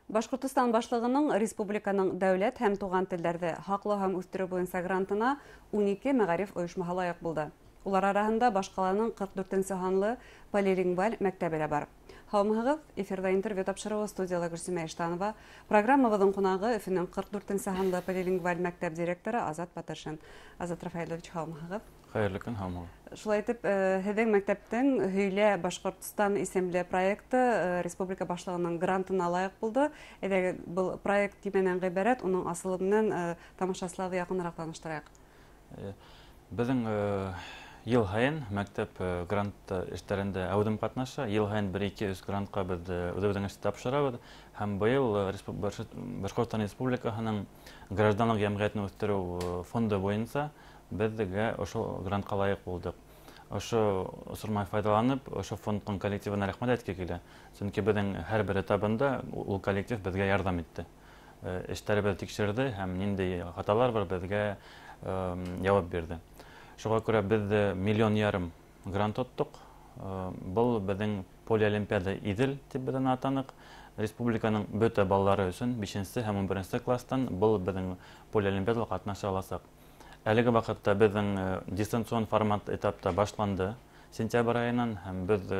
Башҡортостан башлығының республиканың дәүләт һәм туған телдәрҙе һаҡлау һәм үҫтереү буйынса грантына 12 мәғариф ойошмаһы лайыҡ булды. Улар араһында башҡаланың 44-нсе һанлы полилингваль мәктәбе лә бар. Һаумыһығыҙ, эфирҙа интервью тапшырыуы, студияла Гөлсимә Иштанова. Программабыҙҙың ҡунағы Өфөнөң 44-нсе һанлы полилингваль мәктәп директоры Азат Батыршин. Азат Рафаэлович, һаумыһығыҙ. Хәйерле көн, һаумыһығыҙ. Шулай итеп, һеҙҙең мәктәптең «Һөйлә Башҡортостан» исемле проекты республика башлығының грантына лайыҡ булды. Әйҙәгеҙ, был проект нимәнән ғибәрәт, уның асылы менән тамашасыларҙы яҡыныраҡ таныштырайыҡ. Беҙҙең йыл һайын мәктәп грант эштәрендә әүҙем ҡатнаша. Йыл һайын бер, ике, өс грантҡа беҙ үҙебеҙҙең эште тапшырабыҙ. Һәм быйыл Башҡортостан Республикаһының гражданлыҡ йәмғиәтен үҫтереү фонды буйынса беҙгә ошо грантҡа лайыҡ булдыҡ. Ошо осормай файҙаланып, ошо фондтың коллективына рәхмәт әйтке килә. Сөнки беҙҙең һәр бер этабында ул коллектив беҙгә ярҙам итте. Эштәребеҙ тикшерҙе һәм ниндәй хаталар бар, беҙгә яуап бирҙе. Шуға күрә беҙ 1,5 миллион грант тоттоҡ. Был беҙҙең полиолимпиада «Иҙел» тип беҙ уны атаныҡ. Республиканың бөтә балалары өсөн 5 һәм 11 класстан был беҙҙең полиолимпиадала ҡатнаша аласаҡ. Әлеге ваҡытта беҙҙең дистанцион формат этапта башланды сентябрь айынан, һәм беҙ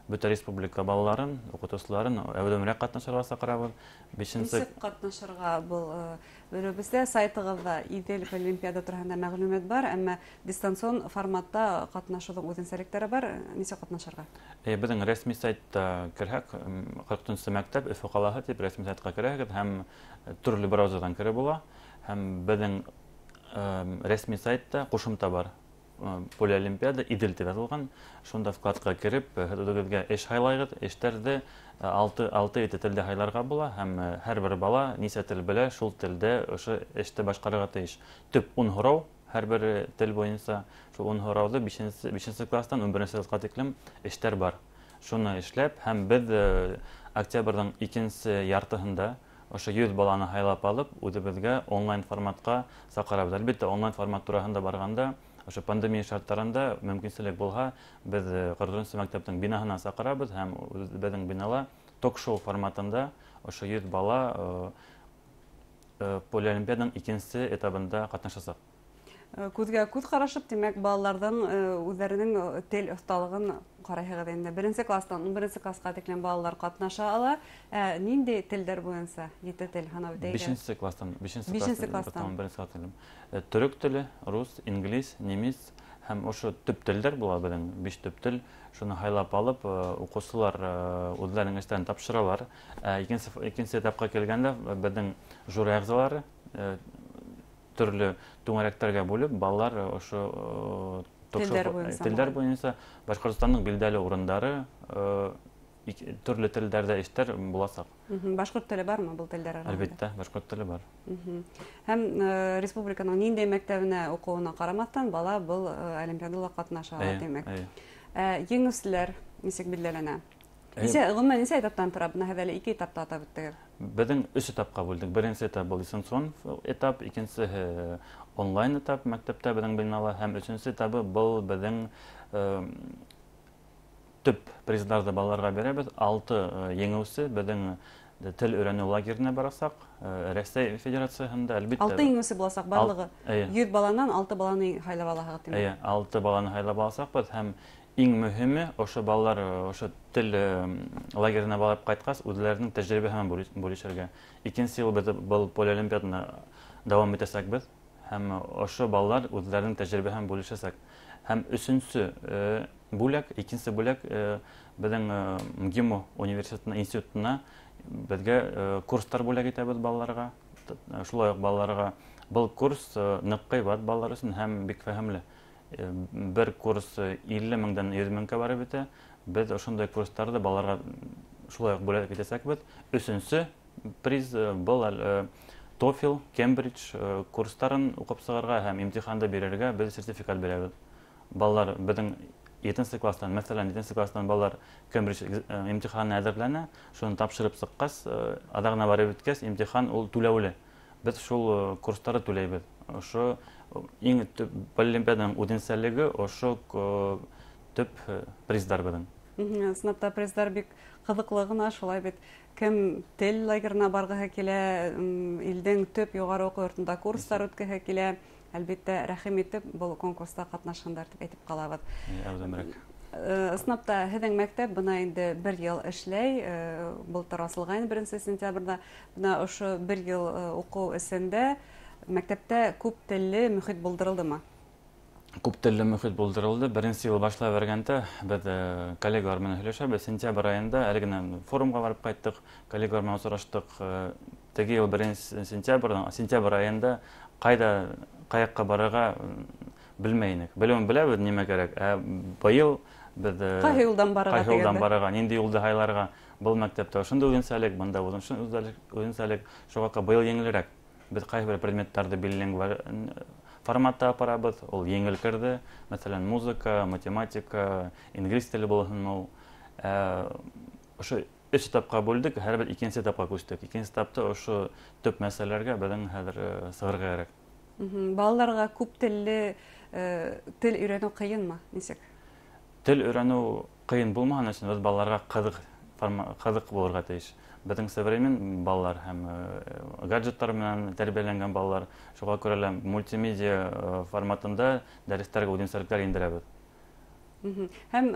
бөтә республика балаларын, уҡытыусыларын әүҙемерәк ҡатнашырға саҡырабыҙ. Бишенсе Нисек ҡатнашырға? Был белеүебеҙсә, сайтығыҙҙа «Иҙел» олимпиада тураһында мәғлүмәт бар, әммә дистанцион форматта ҡатнашыуҙың үҙенсәлектәре бар. Нисек ҡатнашырға? Беҙҙең рәсми сайтта керһәк, 44 мәктәп, Өфө ҡалаһы тип рәсми сайтҡа керәһегеҙ һәм төрлө браузерҙан кереп була. Һәм беҙҙең рәсми сайтта ҡушымта бар. Полиолимпиада «Иҙел» тип яҙылған. Шунда вкладка кереп, һеҙ үҙегеҙгә эш һайлайғыҙ. Эштәрҙе алты, ете телдә һайларға була, һәм һәр бер бала нисә тел белә, шул телдә ошо эште башҡарырға тейеш. Төп 10 һорау һәр бер тел буйынса, шул 10 һорауҙы бишенсе класстан 11-нсе класҡа тиклем эштәр бар. Шуны эшләп, һәм беҙ октябрҙең икенсе яртыһында ошо 100 баланы һайлап алып, үҙебеҙгә онлайн форматҡа саҡырабыҙ. Әлбиттә, онлайн формат тураһында барғанда, ошо пандемия шарттарында мөмкинселек булһа, беҙ 44-нсе мәктәптең бинаһына саҡырабыҙ, һәм беҙҙең бинала ток-шоу форматында ошо 100 бала полиолимпиаданың икенсе этабында ҡатнашасаҡ. Күҙгә күҙ ҡарашып, тимәк, балаларҙың үҙҙәренең тел оҫталығын ҡарайһығыҙ инде. Беренсе класстан 11-нсе класҡа тиклем балалар ҡатнаша ала. Ниндәй телдәр буйынса? Ете тел һанап үтәйек. Бишенсе класстан, бишенсе Бишенсе класстан класстан. 11-нсе класс тиклем. Төрөк теле, рус, инглиз, немец һәм ошо төп телдәр була беҙҙең, биш төп тел. Шуны һайлап алып, уҡыусылар үҙҙәренең эштәрен тапшыралар. Икенсе этапҡа килгәндә, беҙҙең жюри ағзалары төрлө түңәрәктәргә бүлеп, балалар ошо Телдәр буйынса телдәр була. буйынса Башҡортостандың билдәле урындары, төрлө телдәрҙә эштәр буласаҡ. Башҡорт теле бармы был телдәр араһында? Әлбиттә, башҡорт теле бар. Һәм республиканың ниндәй мәктәбенә уҡыуына ҡарамаҫтан, бала был олимпиадала ҡатнаша ала, тимәк. Эйе. Еңеүселәр нисек билдәләнә? Эйе. Нисә, ғөмүмән, нисә этаптан тора? Бына һеҙ әле ике этапта атап үттегеҙ. Беҙҙең өс этапҡа бүлдек. Беренсе этап был дистанцион этап, икенсеһе онлайн этап мәктәптә беҙҙең бинала, һәм өсөнсө этабы был беҙҙең төп приздарҙы балаларға бирәбеҙ. 6 еңеүсе беҙҙең тел өйрәнеү лагеренә барасаҡ. Рәсәй Федерацияһында, әлбиттә. 6 еңеүсе буласаҡ барлығы. Эйе. 100 баланан 6 баланы һайлап алаһығыҙ, тимәк. Эйе, 6 баланы һайлап аласаҡбыҙ, һәм иң мөһиме, ошо балалар ошо тел лагеренә барып ҡайтҡас, үҙҙәренең тәжрибәһе менән бүлешергә. Икенсе йыл беҙ был полиолимпиаданы дауам итәсәкбеҙ, һәм ошо балалар үҙҙәренең тәжрибәһе менән бүлешәсәк. Һәм өсөнсө бүләк, икенсе бүләк, беҙҙең МГИМО университетына, институтына беҙгә курстар бүләк итәбеҙ балаларға. Шулай уҡ балаларға был курс ныҡ ҡыйбат балалар өсөн һәм бик фәһемле. Бер курс илле меңдән йөҙ меңгә барып етә. Беҙ ошондай курстарҙы балаларға шулай уҡ бүләк итәсәкбеҙ. Өсөнсө приз был әле TOEFL, Cambridge курстарын уҡып сығырға һәм имтиханды бирергә беҙ сертификат бирәбеҙ. Балалар беҙҙең етенсе класстан, мәҫәлән, етенсе класстан балалар Cambridge имтиханына әҙерләнә, шуны тапшырып сыҡҡас, аҙағына барып еткәс, имтихан ул түләүле. Беҙ шул курстары түләйбеҙ. Ошо иң төп олимпиаданың үҙенсәлеге ошо төп приздар беҙҙең. Ысынлап та приздар бик ҡыҙыҡлы ғына, шулай бит. Кем тел лагерына барғыһы килә, илдең төп юғары уҡыу йортонда курстар үткеһе килә, әлбиттә, рәхим итеп был конкурста ҡатнашһындар тип әйтеп ҡалабыҙ. Әүҙемерәк. Ысынлап та һеҙҙең мәктәп бына инде бер йыл эшләй, былтыр асылған 1 сентябрҙә. Бына ошо бер йыл уҡыу эсендә мәктәптә күп телле мөхит булдырылдымы? Күп телле мөхит булдырылды. Беренсе йыл башлай бәргәндә беҙ коллегалар менән һөйләшәбеҙ. Сентябрь айында әле генә форумға барып ҡайттыҡ, коллегалар менән осраштыҡ. Теге йыл 1 сентябрҙән, сентябрь айында ҡайҙа, ҡаяҡҡа барырға белмәй инек. Белеүен беләбеҙ, нимә кәрәк. Ә быйыл беҙ ҡайһы юлдан барырға ҡайһы юлдан тигәндә? барырға, ниндәй юлды һайларға? Был мәктәптә ошондай үҙенсәлек, бында ошондай үҙенсәлек. Шуға күрә быйыл еңелерәк. Беҙ ҡайһы бер предметтарҙы билингваль форматта апарабыҙ, ул еңел керҙе. Мәҫәлән, музыка, математика, инглиз теле булһын ул. Ошо өс этапҡа бүлдек, һәр бер икенсе этапҡа күстек. Икенсе этапта ошо төп мәсьәләләргә беҙҙең хәҙер сығырға кәрәк. Балаларға күп телле тел өйрәнеү ҡыйынмы? Нисек? Тел өйрәнеү ҡыйын булмаһын өсөн беҙ балаларға ҡыҙыҡ булырға тейеш. Беҙҙең современ балалар һәм гаджеттар менән тәрбиәләнгән балалар, шуға күрә лә мультимедиа форматында дәрестәргә үҙенсәлектәр индерәбеҙ. Һәм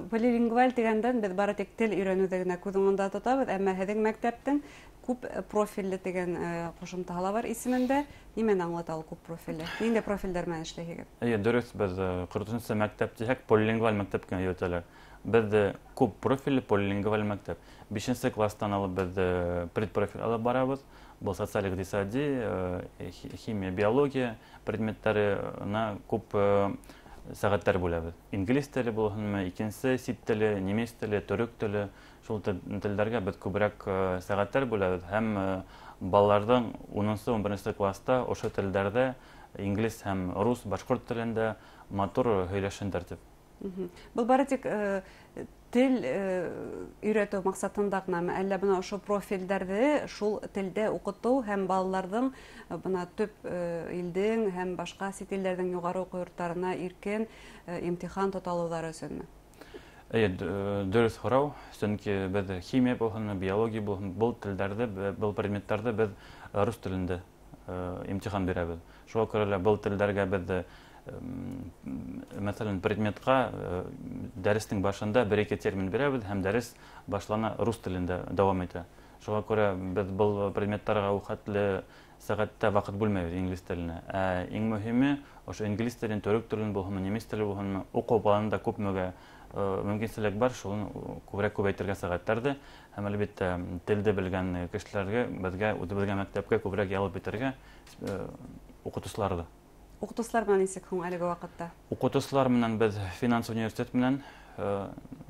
полилингваль тигәндән беҙ бары тик тел өйрәнеүҙе генә күҙ уңында тотабыҙ, әммә һеҙҙең мәктәптең күп профилле тигән ҡушымтаһы ла бар исемендә. Нимәне аңлата ул күп профилле? Ниндәй профилдәр менән эшләйһегеҙ? Эйе, дөрөҫ, беҙ ҡырҡ дүртенсе мәктәп тиһәк, полилингваль мәктәп кенә йөрөтәләр. Беҙ күп профилле полилингваль мәктәп. 5 класстан алып беҙ предпрофиль алып барабыҙ. Был социаль иҡтисади, химия, биология предметтәренә күп сәғәттәр бүләбеҙ. Инглиз теле булһынмы, икенсе сит теле, немец теле, төрөк теле, шул телдәргә беҙ күберәк сәғәттәр бүләбеҙ һәм балаларҙың унынсы, ун беренсе класста ошо телдәрҙә инглиз һәм рус, башҡорт телендә матур һөйләшендер тип. Был бары тик тел өйрәтеү маҡсатында ғынамы, әллә бына ошо профилдәрҙе шул телдә уҡытыу һәм балаларҙың бына төп илдең һәм башҡа сит илдәрҙең юғары уҡыу йорттарына иркен имтихан тота алыуҙары өсөнмө? Эйе, дөрөҫ һорау, сөнки беҙ химия булһын, биология булһын, был телдәрҙе, был предметтарҙы беҙ рус телендә имтихан бирәбеҙ. Шуға күрә лә был телдәргә беҙ мәҫәлән, предметҡа дәрестең башында бер-ике термин бирәбеҙ һәм дәрес башлана рус телендә дауам итә. Шуға күрә беҙ был предметтарға ул хәтле сәғәттә ваҡыт бүлмәйбеҙ инглиз теленә. Ә иң мөһиме, ошо инглиз телен, төрөк телен булһынмы, немец теле булһынмы, уҡыу планында күпмегә мөмкинселек бар, шуны күберәк күбәйтергә сәғәттәрҙе һәм әлбиттә телде белгән кешеләргә, беҙгә, үҙебеҙгә мәктәпкә күберәк ялып итергә уҡытыусыларҙы. Уҡытыусылар менән нисек һуң әлеге ваҡытта? Уҡытыусылар менән беҙ финанс университет менән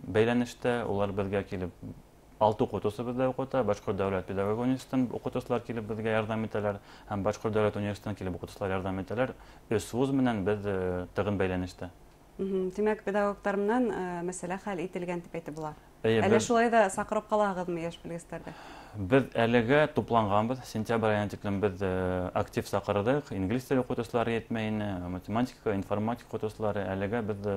бәйләнештә, улар беҙгә килеп 6 уҡытыусы беҙҙә уҡыта, Башҡорт дәүләт педагогика университетынан уҡытыусылар килеп беҙгә ярҙам итәләр һәм Башҡорт дәүләт университетынан килеп уҡытыусылар ярҙам итәләр. Өс вуз менән беҙ тығын бәйләнештә. Тимәк, педагогтар менән мәсьәлә хәл ителгән тип әйтеп була. Эйе, Әле беҙ шулай ҙа саҡырып ҡалаһығыҙмы йәш белгестәрҙе? Беҙ әлегә тупланғанбыҙ. Сентябрь айына тиклем беҙ актив саҡырҙыҡ. Инглиз теле уҡытыусылары етмәй ине, математика, информатика уҡытыусылары. Әлегә беҙ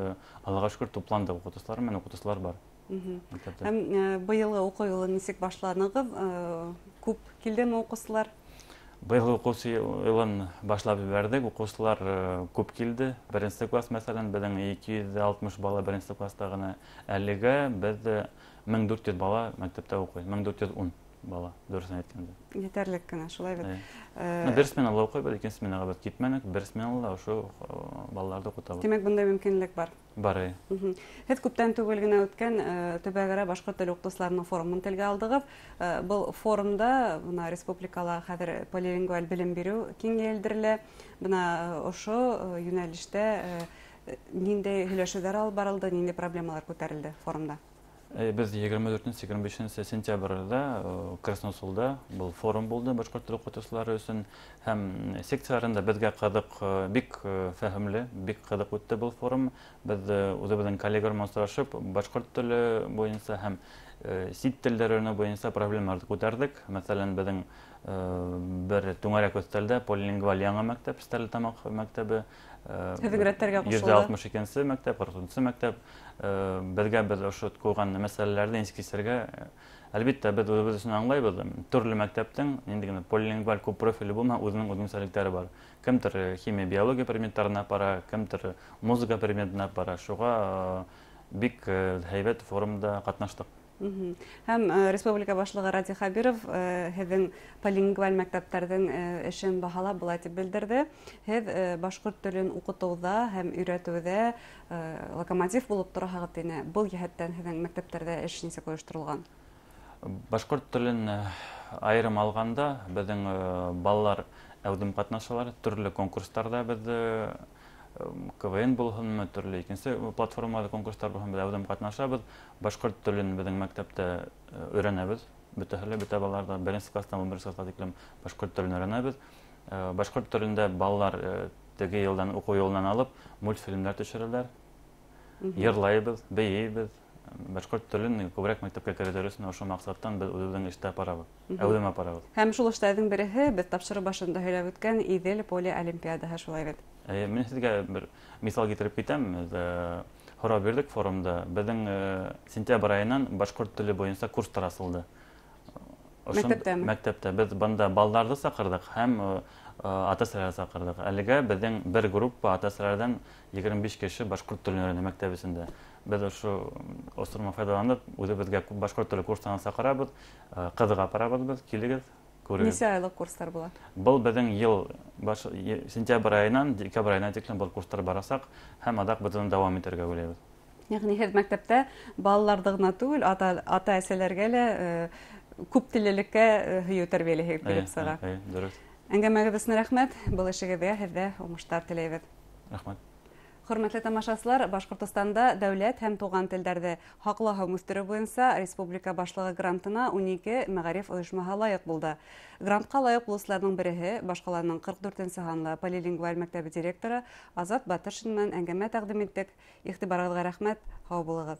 Аллаға шөкөр тупландыҡ уҡытыусылар менән, уҡытыусылар бар. Мәктәптә. Һәм быйылғы уҡыу йылын нисек башланығыҙ? Күп килдеме уҡыусылар? Быйылғы уҡыу йылын башлап ебәрҙек. Уҡыусылар күп килде. Беренсе класс, мәҫәлән, беҙҙең 260 бала беренсе класста ғына. Әлегә беҙ 1400 бала мәктәптә уҡый. 1410 бала, дөрөҫөн әйткәндә. Етәрлек кенә, шулай бит. Эйе. Бер сменала уҡыйбыҙ, икенсе сменаға беҙ китмәнек, бер сменала ошо балаларҙы уҡытабыҙ. Тимәк, бындай мөмкинлек бар? Бар, эйе. Һеҙ күптән түгел генә үткән төбәк-ара башҡорт теле уҡытыусыларының форумын телгә алдығыҙ. Был форумда бына республикала хәҙер полилингваль белем биреү киң йәйелдерелә. Бына ошо йүнәлештә ниндәй һөйләшеүҙәр алып барылды, ниндәй проблемалар күтәрелде форумда? Беҙ егерме дүртенсе, егерме бишенсе сентябрҙә Красносулда был форум булды башҡорт теле уҡытыусылары өсөн һәм секцияларында беҙгә ҡыҙыҡ, бик фәһемле, бик ҡыҙыҡ үтте был форум. Беҙ үҙебеҙҙең коллегалар менән осрашып, башҡорт теле буйынса һәм сит телдәр өйрәнеү буйынса проблемаларҙы күтәрҙек. Мәҫәлән, беҙҙең бер түңәрәк өҫтәлдә полилингваль яңы мәктәп, Стәрлетамаҡ мәктәбе, Һеҙҙең рәттәргә ҡушылды. 162-нсе мәктәп, 44-нсе мәктәп беҙгә беҙ ошо ҡуйған мәсьәләләрҙе нисек сисергә. Әлбиттә, беҙ үҙебеҙ өсөн аңлайбыҙ, төрлө мәктәптең ниндәй генә полилингваль күп профиле булмаһа, үҙенең үҙенсәлектәре бар. Кемдер химия, биология предметтарына бара, кемдер музыка предметына бара. Шуға бик һәйбәт форумда ҡатнаштыҡ. Һәм республика башлығы Радий Хәбиров һеҙҙең полилингваль мәктәптәрҙең эшен баһалап былай тип белдерҙе: "Һеҙ башҡорт телен уҡытыуҙа һәм өйрәтеүҙә локомотив булып тораһығыҙ", — тине. Был йәһәттән һеҙҙең мәктәптәрҙә эш нисек ойошторолған? Башҡорт телен айырым алғанда, беҙҙең балалар әүҙем ҡатнашалар, төрлө конкурстарҙа беҙ КВН булһынмы, төрлө икенсе платформаларҙа конкурстар булһын, беҙ әүҙем ҡатнашабыҙ. Башҡорт телен беҙҙең мәктәптә өйрәнәбеҙ. Бөтәһе лә, бөтә балалар да беренсе кластан 11-нсе класҡа тиклем башҡорт телен өйрәнәбеҙ. Башҡорт телендә балалар теге йылдан, уҡыу йылынан алып мультфильмдар төшөрәләр. Йырлайбыҙ, бейейбеҙ. Башҡорт телен күберәк мәктәпкә керетер өсөн ошо маҡсаттан беҙ үҙебеҙҙең эштә апарабыҙ, әүҙем апарабыҙ. Һәм шул эштәрҙең береһе беҙ тапшырыу башында һөйләп үткән Иҙел поле олимпиадаһы, шулай бит? Эйе, мин һеҙгә бер миҫал килтереп китәм. Беҙ һорау бирҙек форумда. Беҙҙең сентябрь айынан башҡорт теле буйынса курстар асылды. Мәктәптәме? Мәктәптә. Беҙ бында балаларҙы саҡырҙыҡ һәм ата-әсәләрҙе саҡырҙыҡ. Әлегә беҙҙең бер группа ата-әсәләрҙән 25 кеше башҡорт телен өйрәнә мәктәп эсендә. Беҙ ошо осорма файҙаланып, үҙебеҙгә башҡорт теле курстарына саҡырабыҙ, ҡыҙыға апарабыҙ беҙ, килегеҙ, күрегеҙ. Нисә айлыҡ курстар була? Был беҙҙең йыл баш, сентябрь айынан декабрь айына тиклем был курстар барасаҡ һәм аҙаҡ беҙ уны дауам итергә уйлайбыҙ. Йәғни һеҙ мәктәптә балаларҙы ғына түгел, ата-әсәләргә лә күп теллелеккә һөйөү тәрбиәләйһегеҙ килеп сыға. Эйе, дөрөҫ. Әңгәмәгеҙ өсөн рәхмәт. Был эшегеҙгә һеҙҙә уңыштар теләйбеҙ. Рәхмәт. Хөрмәтле тамашасылар, Башҡортостанда дәүләт һәм туған телдәрҙе һаҡлау һәм үҫтереү буйынса республика башлығы грантына 12 мәғариф ойошмаһы лайыҡ булды. Грантҡа лайыҡ булыусыларҙың береһе башҡаланың 44-нсе һанлы полилингваль мәктәбе директоры Азат Батыршин менән әңгәмә тәҡдим иттек. Иғтибарығыҙға рәхмәт, һау булығыҙ.